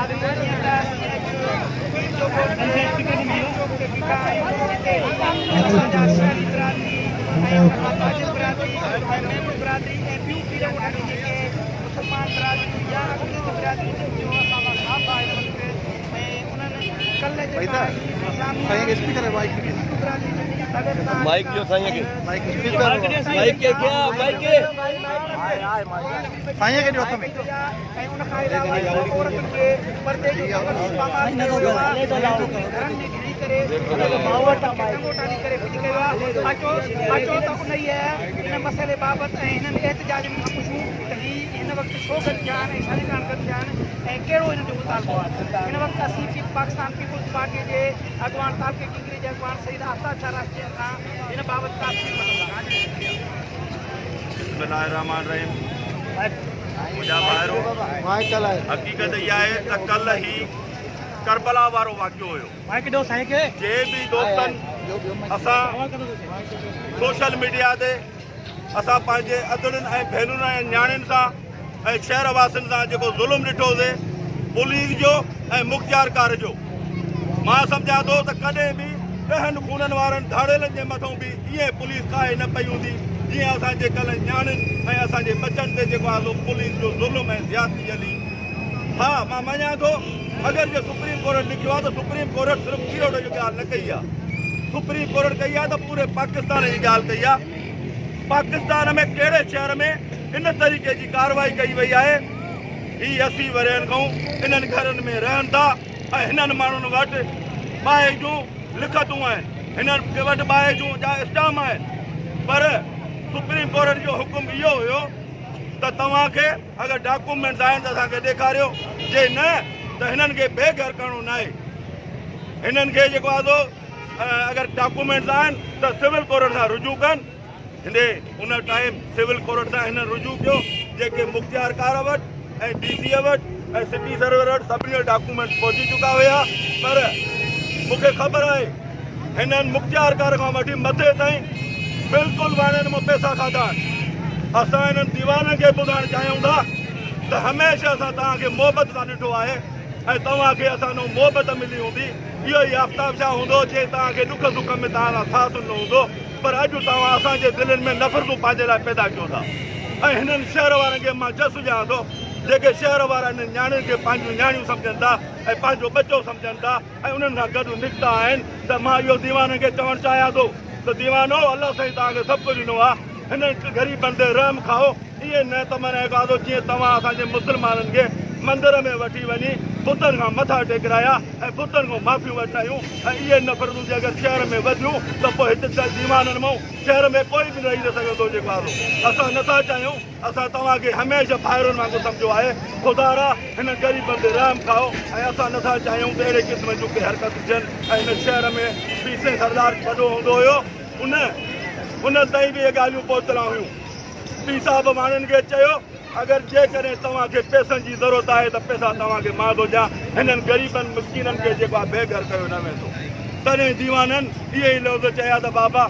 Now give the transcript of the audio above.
برادري جيئن ته اسين اڄ پير جو ڳوٺ مين چوڪ تي بيٺا آهيون جتي اسان جا شهري برادري ۽ ان کان تاجر برادري ۽ ميمڻ برادري ۽ ٻيون پير ڳوٺن ۾ جيڪي مسلمان برادريون يا اقليتي برادريون جن جو اسان سان ساٿ آهي هن وقت ۽ انهن ڪلهه جيڪا انتظاميا برادري جي ملي ڀڳت سان مائيڪ ڏيو سائين کي مائيڪ کي کي مائيڪ کي سائين کي ڏيو هٿ ۾. ۽ ان کان علاوه عورتن کي پردي جو پابند پامال ڪيو ويو آهي گهرن ۾ گهڙي ڪري عورتن کي ٽنگو ٽاني ڪري فٽ ڪيو آهي اچو اچو ته انهيء ان مسئلي بابت ۽ هنن احتجاجين کان پڇون ته هي هن وقت ڇو گڏ ٿيا آهن ۽ ڇا جي ڪاڻ گڏ ٿيا آهن ۽ ڪهڙو هنن جو مطالبو آهي هن وقت اسين پاڪستان پيپلز پارٽي جي اڳواڻ تعلقي ڪنگري جي اڳواڻ سيد آفتاب شاهه راشدي کان هن بابت تفصيل وٺنداسين. بسم الله الرحمٰن الرحيم منهنجا ڀائرو حقيقت اها آهي ته ڪلهه هي ڪربلا وارو واقعو هيو جنهن به دوستن اسان سوشل ميڊيا تي اسان پنهنجي ادڙين ۽ ڀينرن ۽ نياڻين سان ۽ شهر واسين سان جيڪو ظلم ڏٺوسي پوليس جو ۽ مختيارڪار جو مان سمجهان ٿو ته ڪڏهن به ڏهن خونن وارن ڌاڙيلن جي مٿئون به ائين پوليس ڪاهي نه پئي هوندي جيئن اسان جي ڪلهه نياڻين ۽ اسان جي ٻچن تي جيڪو آهي سو پوليس جو ظلم ۽ زيادتي هلي. ها مان مڃان ٿو اگر جي سپريم ڪورٽ لکيو آهي ته سپريم ڪورٽ صرف کيروٽ جي ڳالهه نه ڪئي آهي سپريم ڪورٽ ڪئي آهي ته پوري پاڪستان جي ڳالهه ڪئي آهي پاڪستان ۾ ڪهڙي شهر ۾ ان طريقي جي ڪارروائي ڪئي وئي آهي هي 80 ورهين کان انهن گهرن ۾ رهن ٿا ۽ هنن ماڻهن وٽ باهه جون لکتون آهن، هنن وٽ باهه جون جا اسٽام آهن، پر سپريم ڪورٽ جو حڪم اهو هيو ته توهان کي اگر ڊاڪومينٽس آهن ته اسان کي ڏيکاريو، جي نه ته هنن کي بي گهر ڪرڻو ناهي، هنن کي جيڪو آهي سو اگر ڊاڪومينٽس آهن ته سول ڪورٽ سان رجوع ڪن. هندي ان ٽائيم سول ڪورٽ سان هنن رجوع ڪيو جيڪي مختيارڪار وٽ ۽ ڊي سي وٽ ۽ سٽي سرور وٽ سڀني وٽ ڊاڪومينٽس پهچي چڪا هيا پر مون کي خبر آهي هنن مختيارڪار کان وٺي مٿي تائين بلڪل واڻين مان پئسا کاڌا آهن. اسان هنن ديوانن کي ٻڌائڻ چاهيون ٿا ته هميشه اسان توهان کي محبت سان ڏٺو آهي ۽ توهان کي اسان ڏانهن محبت ملي هوندي اهو ئي آفتاب شاهه هوندو جنهن توهان کي ڏک سک ۾ توهان سان ساٿ ڏنو هوندو. پر اڄ توهان اسان جي دلين ۾ نفرتون پنهنجي لاء پيدا ڪيو ٿا ۽ هنن شهر وارن کي مان جس ڏيان ٿو جيڪي شهر وارا هنن نياڻين کي پنهنجون نياڻيون سمجهن ٿا ۽ پنهنجو ٻچو سمجهن ٿا ۽ انهن کان گڏ نڪتا آهن ته مان اهو ديوانن کي چوڻ چاهيان ٿو ته ديوانو الله سائين توهان کي سڀ ڪجهه ڏنو آهي هنن غريبن تي رحم کائو ائين نه ته معنيٰ هڪ آزو جيئن توهان اسان جي مسلمانن کي مندر ۾ وٺي وڃي بتن کان مٿا ٽيڪرايا ۽ بتن کان معافيون وٺرايون ۽ اهي نفرتون جي اگر شهر ۾ وڌيون ته پوء هت ديوانن مئون شهر ۾ ڪوئي به رهي نه سگهندو جيڪو آزو اسان نٿا چاهيون اسان توهان کي هميشه ڀائرن وانگر سمجهيو آهي خدارا هنن غريبن تي رحم کائو ۽ اسان نٿا چاهيون ته اهڙي قسم جون ڪي حرڪتون ٿين ۽ هن شهر ۾ پيسين سردار وڏو هوندو هيو ان ان تائين به اهي ڳالهيون پهتل هيون. پير صاحب ماڻهن کي چيو، اگر جيڪڏهن توهان کي پئسن جي ضرورت آهي ته پئسا توهان کي مان ٿو ڏيان، هنن غريبن مسڪينن کي جيڪو آهي بي گهر ڪيو نه ويندو. تڏهن ديوانن اهي ئي لفظ چيا ته بابا!